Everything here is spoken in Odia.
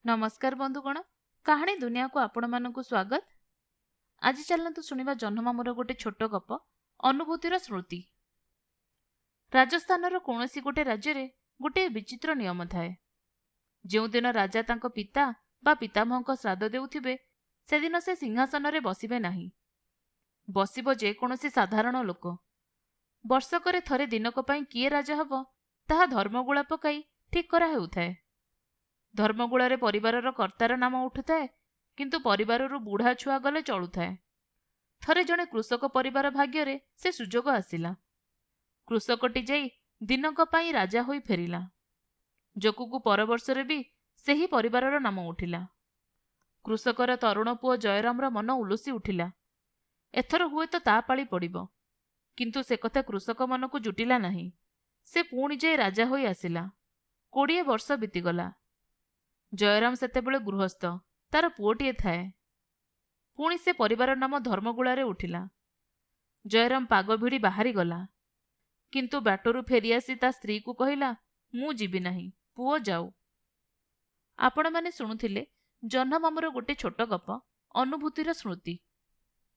ନମସ୍କାର ବନ୍ଧୁଗଣ, କାହାଣୀ ଦୁନିଆକୁ ଆପଣମାନଙ୍କୁ ସ୍ୱାଗତ। ଆଜି ଚାଲନ୍ତୁ ଶୁଣିବା ଜହ୍ନମାମୁଁର ଗୋଟେ ଛୋଟ ଗପ, ଅନୁଭୂତିର ସ୍ମୃତି। ରାଜସ୍ଥାନର କୌଣସି ଗୋଟେ ରାଜ୍ୟରେ ଗୋଟିଏ ବିଚିତ୍ର ନିୟମ ଥାଏ। ଯେଉଁଦିନ ରାଜା ତାଙ୍କ ପିତା ବା ପିତାମହଙ୍କ ଶ୍ରାଦ୍ଧ ଦେଉଥିବେ, ସେଦିନ ସେ ସିଂହାସନରେ ବସିବେ ନାହିଁ। ବସିବ ଯେକୌଣସି ସାଧାରଣ ଲୋକ। ବର୍ଷକରେ ଥରେ ଦିନକ ପାଇଁ କିଏ ରାଜା ହେବ, ତାହା ଧର୍ମଗୁଳା ପକାଇ ଠିକ୍ କରାହେଉଥାଏ। ଧର୍ମଗୁଳାରେ ପରିବାରର କର୍ତ୍ତାର ନାମ ଉଠୁଥାଏ, କିନ୍ତୁ ପରିବାରରୁ ବୁଢ଼ା ଛୁଆ ଗଲେ ଚଳୁଥାଏ। ଥରେ ଜଣେ କୃଷକ ପରିବାର ଭାଗ୍ୟରେ ସେ ସୁଯୋଗ ଆସିଲା। କୃଷକଟି ଯାଇ ଦିନକ ପାଇଁ ରାଜା ହୋଇ ଫେରିଲା। ଯୋଗକୁ ପରବର୍ଷରେ ବି ସେହି ପରିବାରର ନାମ ଉଠିଲା। କୃଷକର ତରୁଣ ପୁଅ ଜୟରାମର ମନ ଉଲୁସି ଉଠିଲା। ଏଥର ହୁଏତ ତା ପାଳି ପଡ଼ିବ। କିନ୍ତୁ ସେ କଥା କୃଷକ ମନକୁ ଜୁଟିଲା ନାହିଁ। ସେ ପୁଣି ଯାଇ ରାଜା ହୋଇ ଆସିଲା। 20 ବର୍ଷ ବିତିଗଲା। ଜୟରାମ ସେତେବେଳେ ଗୃହସ୍ଥ। ତାର ପୁଅଟିଏ ଥାଏ। ପୁଣି ସେ ପରିବାର ନାମ ଧର୍ମଗୁଳାରେ ଉଠିଲା। ଜୟରାମ ପାଗ ଭିଡ଼ି ବାହାରିଗଲା। କିନ୍ତୁ ବାଟରୁ ଫେରିଆସି ତା ସ୍ତ୍ରୀକୁ କହିଲା, ମୁଁ ଯିବି ନାହିଁ, ପୁଅ ଯାଉ। ଆପଣମାନେ ଶୁଣୁଥିଲେ ଜହ୍ନମାମୁଁର ଗୋଟେ ଛୋଟ ଗପ, ଅନୁଭୂତିର ସ୍ମୃତି।